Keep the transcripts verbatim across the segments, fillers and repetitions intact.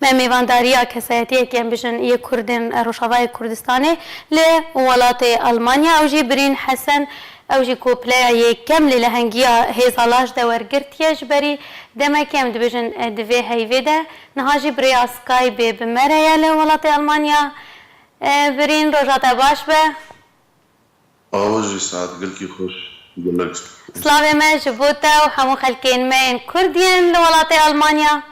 Me mêvandariya kesayetiyekî em bijin yê Kurdên Rojavayê Kurdistanê li welatê Almanya, ew jî Birîn Hesen, ew jî ku pileya yekem li lehengiya hêza laş de wergirtiye, ji berî demekê em dibêjin, e, di vê heyvê de. Niha jî bi rêya Skypeê bi me re ye li welatê Almanya. E, Birîn, roja te baş be. Awa jî saet gelkî xweş, gelek. Slavê me ji bo te û hemû xelkên me yên Kurd yên li welatê Almanya.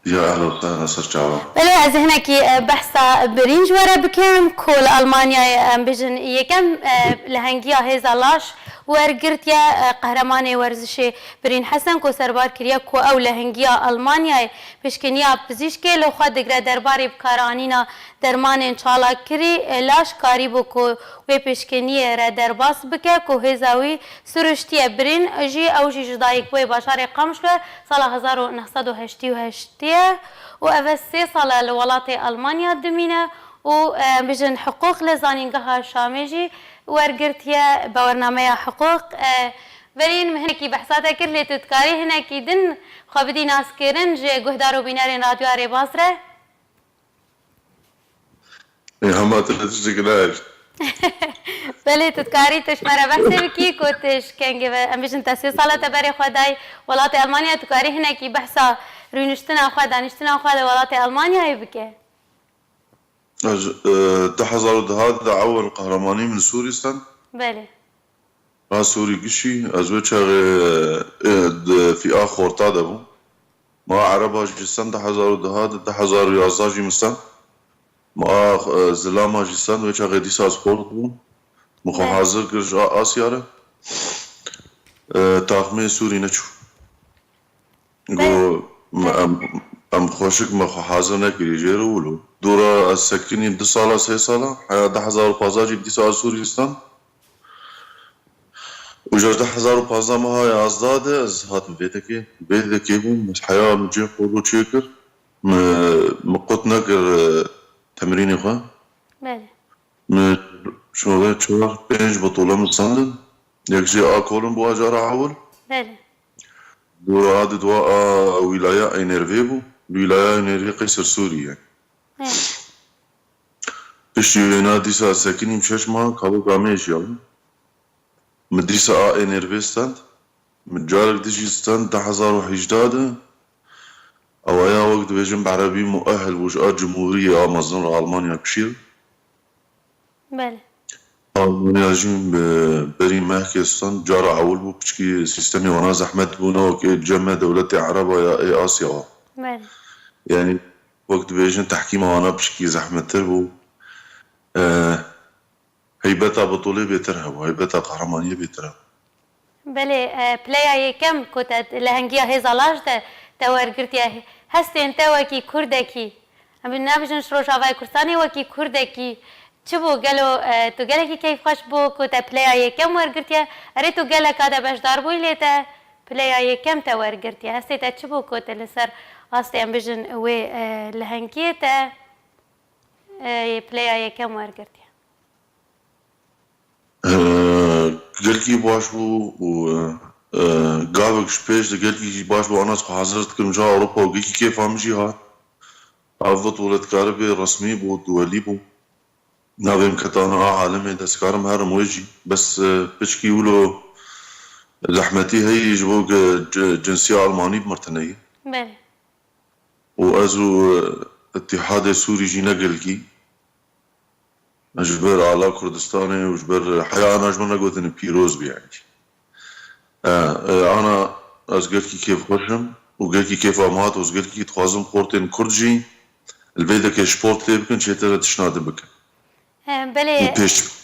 Ya ehla we sehla, ser çavan. Belê, ez ê hinekî, e, behsa Birîn ji we re bikim, ku li Almanyayê, em bijin, yekem, e, lehengiya hêza laş wergirtiye, e, qehremanê werzişê Birîn Hesen, ku serbar kiriye ku ew lehengiya Almanyayê pişkiniya pizîşkê li xwe digre derbarê bikaranîna dermanên çalakirî, e, laş karîbû ku wê pişkiniyê re derbas bike ku hêza wî siruştiye. Birîn jî, ew jî ji Dayikbûyê bajarê Qamişlo ye, sala hezar û neh sed û heştê û heşt ye û ev e sê sal e li welatê Almanya dimîne û, e, bijin hiqûq li Zanîngeha Şamê jî wergirtiye, bawernameya hiqûq. E, Birîn, min hinekî behsa te kir, lê tu dikarî hinekî din xwe bidî naskirin ji guhdar û bînerên Radyoya Rêbaz re? Ê, hema te tiştek nehişt. Belê, tu dikarî tu ji me re behsê bikî, ku tu ji kengê ve, em bijin te sê sala te berê xwe dayî welatê Almanya, tu karî hinekî behsa rûniştina xwe, danîştina xwe li welatê Almanyayê bike? Ez, e, du hezar û deh de ewil qehremanî min Sûrî stend. Belê. Ha Sûrî gişî, ez wê çaxê, e, di fîa xorta de bûm. Ma Ereba jî stend du hezar û deh de, du hezar û yazdeh jî min stend. Ma, e, Zilama jî stend, wê çaxê dîsa ez xort bûm. Min xwe Belê. hazir kir ji A-, Asya re. E, taxmê Sûrî neçû. Got, Belê. "Me, em, em xweşik me xwe hazir nekirî jê re wilo." Dora ez sekinîm du sala, sê sala, heya du hezar û pazdeh jî dîsa Sûrîstan. Û ji du hezar û pazdeh meha yazdeh de ez hatim vê dekê. Vê dekê bûm, heya min cê xwe çêkir. Me, me qut nekir, e, temrînê xwe. Belê. Me şoxê çar pênc bitola min sandin. Yek jê a kolin bû a cara ewil. Belê. Dua di dua a wîlaya Ênêrvê bû. Wîlaya Ênêrvê qey ser Sûrî ye. Belê. Piştî wêna dîsa sekinîm şeş mah kavika me jî ya. Min dîsa a Ênêrvê stend. Min carek din jî stend du hezar û hejdeh de. Ewaya wek dibêjin bi erebî muehil bû ji a cumhuriyê a mezin re Almanya kişî. Belê. Almanya jî bi berî mehkê stend cara ewil bû piçkî sîstemê wana zehmet bû ne wek ê cem me dewletê Ereba ya ê Asya wa. Belê. Yanî wek dibêjin tehkîma wana piçkî zehmettir bû. E, Heybeta bitolê bêtir hebû, heybeta qehremaniyê bêtir hebû. Belê, e, pileya yekem ku te lehengiya hêza laş de te wergirtiye, hestên te wekî Kurdekî, em nabêjin ji Rojavayê Kurdistanê, wekî Kurdekî çi bû? Gelo, e, tu gelekî keyfxweş bû ku te pileya yekem wergirtiye? Erê, tu geleka de beşdar bûyî, lê te pileya yekem te wergirtiye. Hestê te çi bû ku te li ser astê, em bijin, wê, e, lehengiyê te, e, pileya yekem wergirtiye? Ee, gelkî baş bû û, e, gavek ji pêş de gelkî jî baş bû. Ana ez xwe hazir dikim ja Ewropa û gelkî kêfa min jî hat. Ev vit welatkaribê resmî bû, duwelî bû. Navê min ketana a alemê de, ez karim herim wê jî. Bes, e, piçkî wilo zehmetî heyî ji bo ge-, c-, cinsiya Almanî bi mir tune ye. Belê. Û ez û, e, Îtîhadê Sûrî jî ne gelkî. Ji ber ala Kurdistanê û ji ber heya ana ji min re gotin pîroz bî, yanî. E, e, ana ez gelkî kêfxweş im û gelkî kêfa min hat û ez gelkî dixwazim xortên Kurd jî li vê dekê sport lê bikin, çêtir tiştna din bikin. E, belê. Û pêş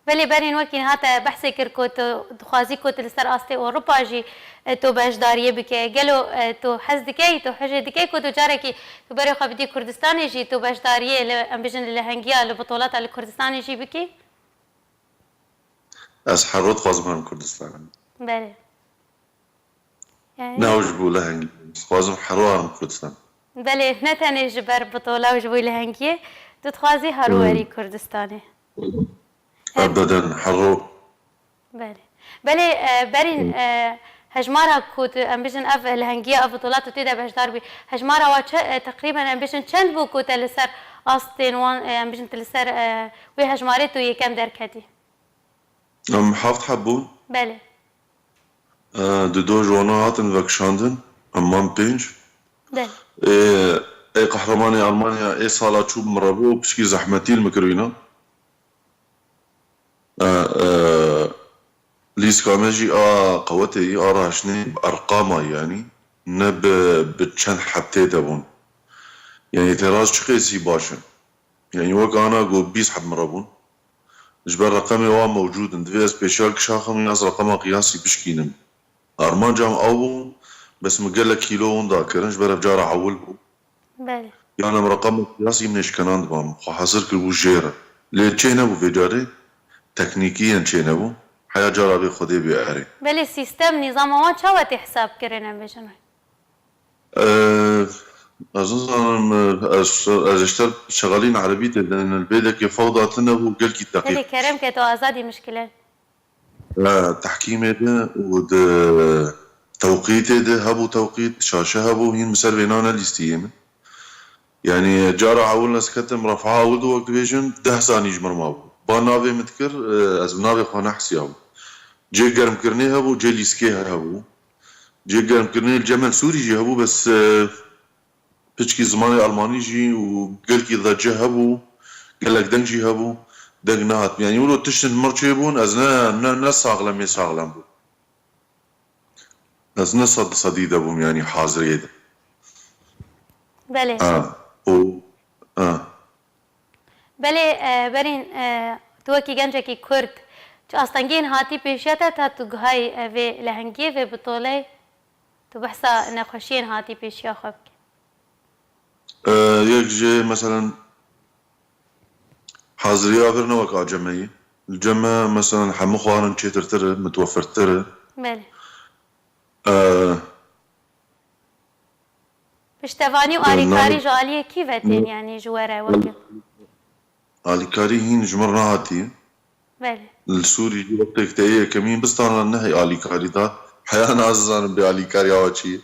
Belê Berîn, wekî niha te behsê kir ku tu dixwazî ku tu li ser astê Ewropa jî, e, tu beşdariyê bike. Gelo, e, tu hez dikey, tu hejê dikey ku tu carekî tu berê xwe bidî Kurdistanê jî tu beşdariyê li, em bijin, li lehengiya, li bitolata li Kurdistanê jî bikî? Ez her roj dixwazim herim Kurdistanê. Belê. Yani Ne ji bo lehengî. Dixwazim hero herim Kurdistan. Belê, ne tenê ji ber bitola û ji bo lehengiyê, tu dixwazî hero Hmm. werî Kurdistanê. Ebeden, hero. Belê. Belê, e, Berîn, Hmm. e, Hejmara ku tu, em bijin, ev lehengiya, ev bitola tu tê de beşdar bî, hejmara wa çe-, e, teqrîben, em bijin, çend bû ku te li ser astên wan, e, em bijin, tu li ser, e, wê hejmarê tu yekem derketî? Em heft heb bûn. Belê. E, di do ji wana hatin vekişandin. Em man pênc. Belê. Ê, ê qehremanê Almanya ê sala çû bi min re bû û pişkî zehmetî li min kirîna. E, e, lîstika me jî a qewetê yî, a raştinê bi erqama, yanî ne bi, bi çend heb tê de bûn. Yanî têraz çi qêsî baş in. Yanî wek ana got bîst heb min re bûn. Ji ber reqemê wan mewcûd in. Divê ez pêşiya kişaxim ya ez reqema qiyasî bişkînim. Armanca min ew bû, bes min gelek kîlo winda kirin, ji ber ev cara ewil bû. Belê. Yan em reqema qiyasî min êşkenan diba min. Xwe hazir kiribû jê re. Lê çê nebû vê carê, teknîkiyen çê nebû. Heya cara vê Xwedê bê erê. Belê, sîstem, nîzama wan çawa tê hesab kirin, em bêjin? Ee, ez nizanim, ez, ez ji te şexelîn erebî tê de, li vê dekê fewda tune bû, gelkî deqîq. Hêdî kerem ke tu azadî mişkile. Ee, tehkîmê de û di tewqîtê de hebû tewqît, şaşe hebû, hîn bi ser vêna ne lîstiyê min. Yanî cara ewil ez ketim refaha ewil de wek dibêjin, deh zanî ji min re mabû. Ba navê min dikir, e, ez bi navê xwe nehsiyabû. Cê germkirinê hebû, cê lîskê hebû. Cê germkirinê li cem Sûrî jî hebû, bes, e, piçkî zimanê Almanî jî û gelkî de cih hebû, gelek deng jî hebû, deng nehat. Yanî wilo tiştin mir çêbûn, ez ne, ne, ne saxlemê saxlem bûm. Ez ne sed sedî de bûm, yanî haziriyê de. Belê. Ha, û, ha. Belê, e, Berîn, e, tu wekî gencekî Kurd, çi astengiyên hatî pêşiya te ta tu gihayî, e, vê lehengiyê, vê bitoleyê? Tu behsa nexweşiyên hatî pêşiya xwe bike. E, yek jê, meselen, haziriya vir ne wek a cemeyî. Li cem me, meselen, hemû xwarin çêtirtir e, mitwefirtir e. Belê. E, Piştevanî û e, alîkarî navê ji aliyê kî ve tên, yanî ji we re weke? Alîkarî hîn ji min re nehatiye. Belê. Li Sûrî wextê ku te yê yekemîn bistana nehê alîkarî da. Heya nazizanim bê alîkariya we çi ye.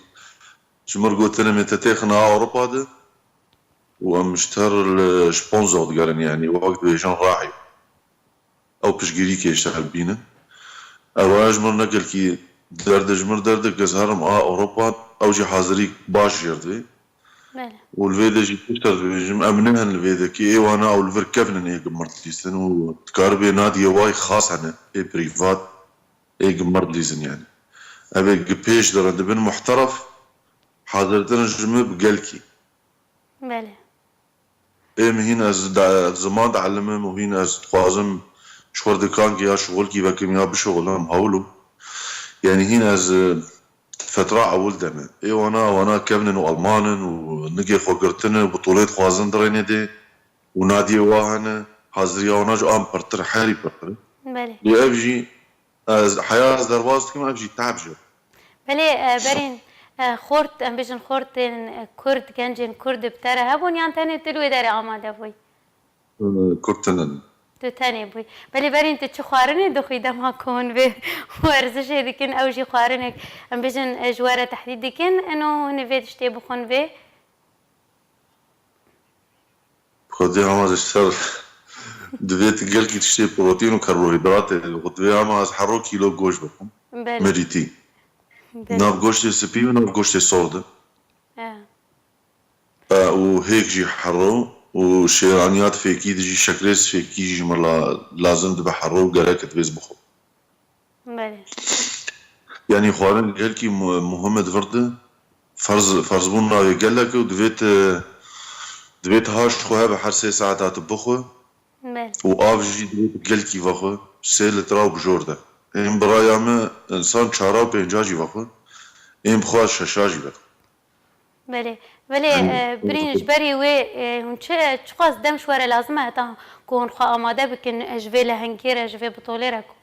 Ji min re gotine me te têxine Ewropa de û em ji te re li Sponzok digerin, yanî wek dibêjin rahî. Ew piştgirîkê ji te re bînin. Ev raya ji min re ne gelkî derd e, ji min re derd e ku ez herim a Ewropa, ew jî hazirî baş jê re divê. Belê. Û li vê de jî piştre dibêjim, em nihin li vê dekê, ê wana ew li vir kevnin ê gi mir dilîzin û dikaribê nadiyê wayî xas hene, ê prîvat, ê gi mir dilîzin yanî. Ev ê gi pêş de re dibin muhteref, hazirtir in ji min bi gelkî. Belê. Ê min hîn ez de, ziman dielimim û hîn ez dixwazim ji xwe dikankê ya şixulkî vekim ya bişixulim, hewl û. Yanî hîn ez, e, fetra ewil de me. Ê wana, wana kevn in û Alman in û nigê xwe girtine û bi tolê dixwazin dirêne dê û nadiyê wa hene, haziriya wana ji an pirtir, herî pirtir. Belê. Lê ev jî ez, heya ez derbas dikim, ev jî te'b jî. Belê, e, Berîn, e, xort, em bêjin xortên, e, Kurd, gencên Kurd bi te re hebûn yan tenê tu li wê derê amade bûyî? E, Kurd tune ne. Tu tenê bûyî. Belê Berîn, tu çi xwarinê dixwî dema ku hûn vê werzişê dikin, ew jî xwarinek, em bêjin, e, ji we re tehdîd dikin, ino hûn ê vê tiştê bixwin vê? Xwedê ama ez ser divê tu gelkî tiştê protîn û karbohîdratê, divê ama ez hero kîlo goşt bixwim. Belê. Merîtî. Belê. Nav goştê spî û nav goştê sor de. E. E, û hêk jî hero û şêraniya fêkî de jî şekrê fêkî jî ji min la-, lazim dibe hero û gerek divê ez bixwim. Belê. Yanî xwarin gelkî mu-, muhim e di vir de. Ferz, ferzbûn navê gelek e û divê tu, divê tu haş xwe hebe her sê saeta tu bixwe. Belê. Û av jî divê tu gelkî vexwe. Sê litra û bi jor de. Ên bi raya me însan çara û pênca jî vexwe. Ên bixwe şeşa jî vexwe. Belê. Belê, Em, e, birîn ji berî wê, e, hûn çi, çiqas dem ji we re lazim e heta ku hûn xwe amade bikin, e, ji vê lehengê re, ji vê bitolê re ku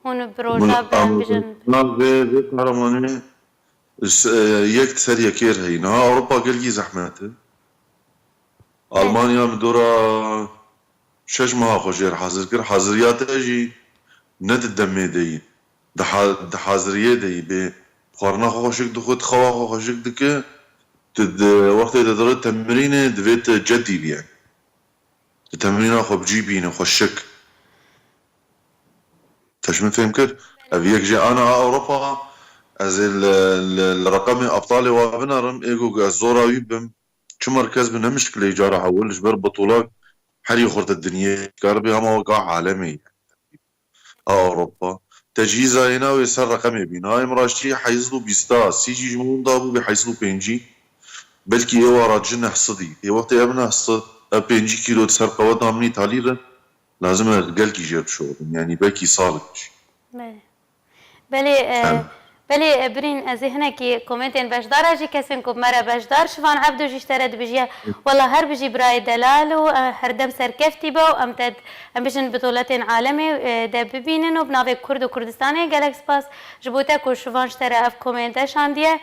hûn bi roja Min bi em am-, bijin? Na vê, vê kahramanê s-, e, yek ser yekê re heyî. Niha Ewropa gelkî zehmet e. Almanya min dora şeş meha xwe jê re hazir kir. Haziriya te jî ne di demê de yî. Di ha-, di haziriyê de yî bê. Xwarina xwe xweşik dixwe, xewa xwe xweşik dike. Tu di wextê de dixwe temrînê, divê tu cedî bî yani. Tu temrîna xwe bi cî bîne, xweşik. Te ji min fêm kir? Ev yek jê ana a Ewropa, ez ê li, li, li reqemê aptalê wa binerim, ê ku ez zora wî bim. Çi merkez bi ne mişkileyî cara ewil ji ber bitola herî xurt dinyê kar bê hema wek a alemê ye. A Ewropa. Tecîza yê navê ser reqemê bîn. Ha em raştî heyzl û bîsta, sî jî ji min winda bû bê heyzl û pêncî. Belkî êwa ra ci neh sidî. Ê wextê ev neh sid, ev pêncî kîlo di ser qeweta min îtalî re. Lazim e gelkî jê bişoxin. Yanî belkî salek jî. Belê. Belê, e, Em. belê, e, birîn, ez ê hinekî komentên beşdara jî kesên ku bi me re beşdar, Şivan Ebdo jî ji te re dibêjiye, Wela her bijî birayê delal û, e, herdem serkeftî be û em te, em bijin bi doletên alemê, e, de bibînin û bi navê Kurd û Kurdistanê gelek spas ji bo te ku Şivan ji te re ev komente şandiye.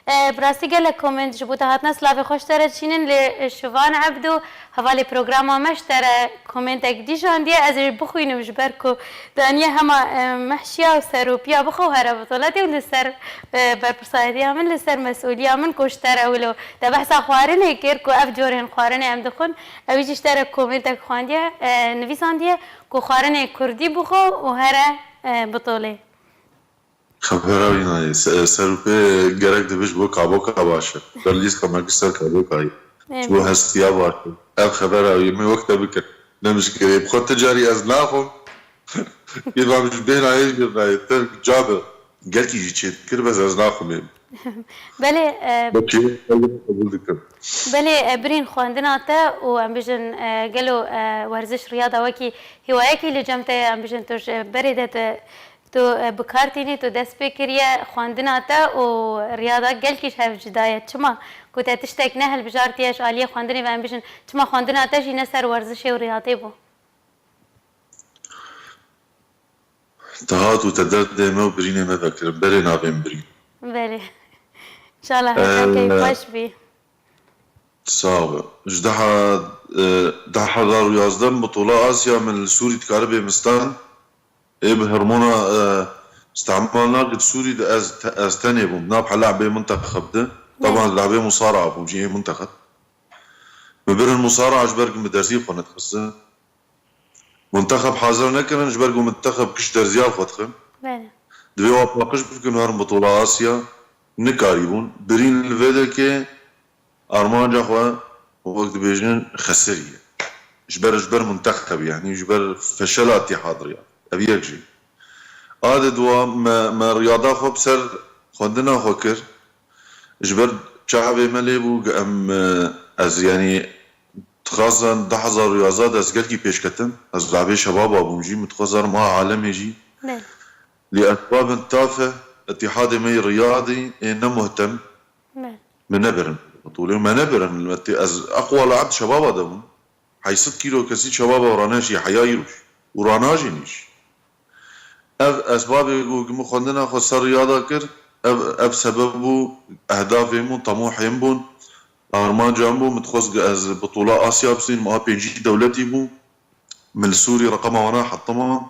E, bi rastî gelek koment ji bo te hatine, silavê xwe ji te re dişînin, lê, e, Şivan Ebdo, hevalê programa me, ji te re komentek dî şandiye, ez ê bixwînim ji ber ku daniye hema, e, mehşiya û seropiya bixwe here bitoletê û li ser, e, berpirsayetiya min, li ser mesûliya min ku ji te re wilo te behsa xwarinê kir ku ev corên xwarinê em dixwin, ew jî ji te re komentek xwendiye, e, nivîsandiye ku xwarinê kurdî bixwe û here, e, bitolê. Xebera wî nayê. Se-, serûpê gerek dibe ji bo kaboka baş e. Ber lîstka me giş ser kabokayê. Ji bo hestiya baş e. Ev xebera wî min wek te bikir. Nemişkirê. Bi xwe ti carî ez naxwim. Yê vam ji bêhna yê jir nayê. Te ca bi. Gelkî jî çê dikir, bes ez naxwim ê. Belê, e, Belkî ez qebûl dikim. Belê, e, birîn xwendina te û em bijin, e, gelo, e, werziş riyada wekî hîwayekî li cem te ye, em bijin tu ji berê de te Tu, e, bi kar tînî, tu dest pê kiriye xwendina te û riyada gelkî ji hev cuda ye. Çima? Ku te tiştek ne hilbijartiye ji aliyê xwendinê ve em bijin. Çima xwendina te jî ne ser werzişê û riyadê bû? Te hat û te derdê me û birînê me vekirin. Berê navê min birîn. Belê. Înşallah her key xweş bî. Sax be. Ji daha, e, daha hezar û yazdeh bitola Asya min li Sûrî dikaribê mistan. Ê bi hormona, e, îstemal nake di Sûrî de ez te-, ez tenê bûm. Nav helabê muntexeb de. Taban di labê musara bûm jî ê muntexeb. Min birin musara ji ber ku min dersî xwe nedixistin. Muntexeb hazir nekirin, ji ber ku muntexeb giş derziya xwe dixin. Belê. Divê wa paqij bikin herin bitola Asya. Nikarîbûn. Birîn li vê dekê armanca xwe wek dibêjin xesiriye. Ji ber, ji ber muntexeb, yanî ji ber feşela Îtîhad Riyad. Ev yek jî. A de dua me, me riyada xwe bi ser xwendina xwe kir. Ji ber çavê me lê bû, em, e, ez, yanî, dixwazan du hezar û yazdeh de ez gelkî pêş ketim. Ez labê şebaba bûm jî, min dixwazan ma alemê jî. Belê. Li esbabên tafe, Îtîhadê me yê Riyadî ê ne muhtem. Belê. Me nebirin. Tolê me nebirin. Me tê, ez eqwa li erd şebaba de bûm. Heyşt sed kîlo kesî şebaba raneşî heya îro jî. Û ranajîn îş. Ev esbabê ku min xwendina xwe ser riyada kir, ev, ev sebeb bû, ehdafê min, temûhê min bûn, armanca min bû, min dixwest ku ez bitola Asya bisînim, a pêncî dewletî bû, min li Sûrî reqema wana hetima,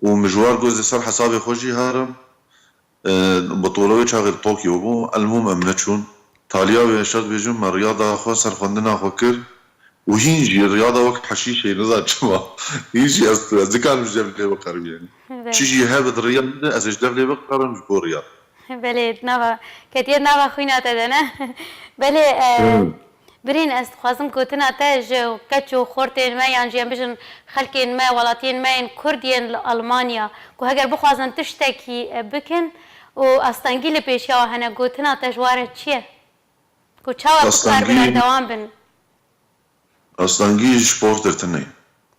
û min ji war gozê ser hesabê xwe jî herim, e, bitola wê çaxê li Tokyo bû, elmûm em neçûn. Taliya wê şert bêjim, me riyada xwe ser xwendina xwe kir, û hîn jî riyada wek heşîşê, nizan çima. Hîn jî ez, ez nikarim ji dev lê biqerim, yanî. Belê. Çi jî hebe di riya min de, ez ê ji dev lê biqerim ji bo riya. Belê, nava, ketiye nava xwîna te de, ne? Belê, e, Hmm. Birîn, ez dixwazim gotina te ji keç û xortên me, yan jî em bijin xelkên me, welatiyên me yên Kurd yên li Almanya, ku heger bixwazin tiştekî, e, bikin û astengî li pêşiya we hene, gotina te ji wa re çi ye? Ku çawa dikar bi Astengî berdewam bin? Astengî ji sportê tune ye.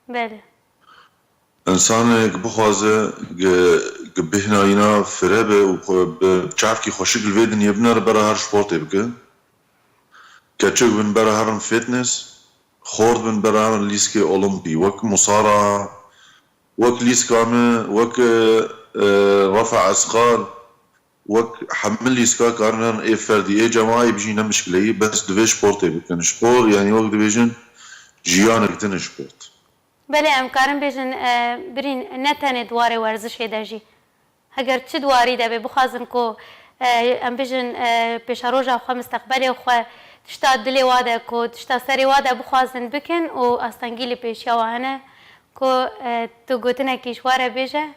Belê. Însanek bixwaze ge, ge bêhna wîna fire be û xwe bi çavkî xweşik li vê dinyê binere, bera her sportê bike. Keçik bin bera herin fitness, xort bin bera herin lîskê olimpî, wek musara, wek lîska me, wek, e, e, refa esqal, wek hemil lîska karin herin ê ferdî, ê cemaî bijî ne mişkileyî, bes divê sportê bikin. Spor, yanî wek dibêjin, jiyanek din e sport. Belê, em karin bêjin, e, birîn ne tenê di warê werzişê de jî. Heger çi di warî de be, bixwazin ku Em bijin pêşeroja xwe, misteqbelê xwe, tişta dilê wa de ku tişta serê wa de bixwazin bikin û astengî li pêşiya wa hene ku tu gotinekî ji wa re bêje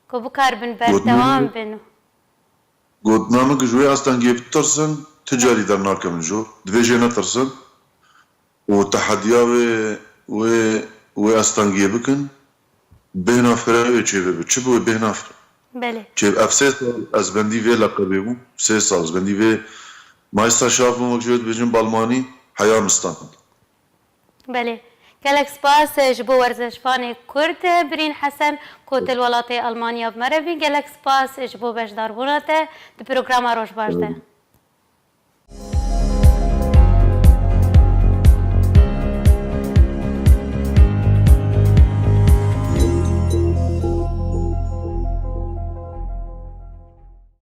ku bikaribin berdewam bin. Gotina min ku ji wê astengiyê bitirsin, ti carî dernakevin jor. Divê jê netirsin û tehediya wê wê wê astengiyê bikin. Bêhna firewê çêbibe. Çi bi wê bêhna fire? Belê. Çêb ev sê sal ez bendî vê leqebê bûm. Sê sal ez bendî vê maysa şaf bûm, wek ji wê dibêjin balmanî, heya min stand. Belê. Gelek spas ji bo werzişvanê Kurd Birîn Hesen ku tu li welatê Almanya bi me re bî. Gelek spas ji bo beşdarbûna te di programa Roj Baş de.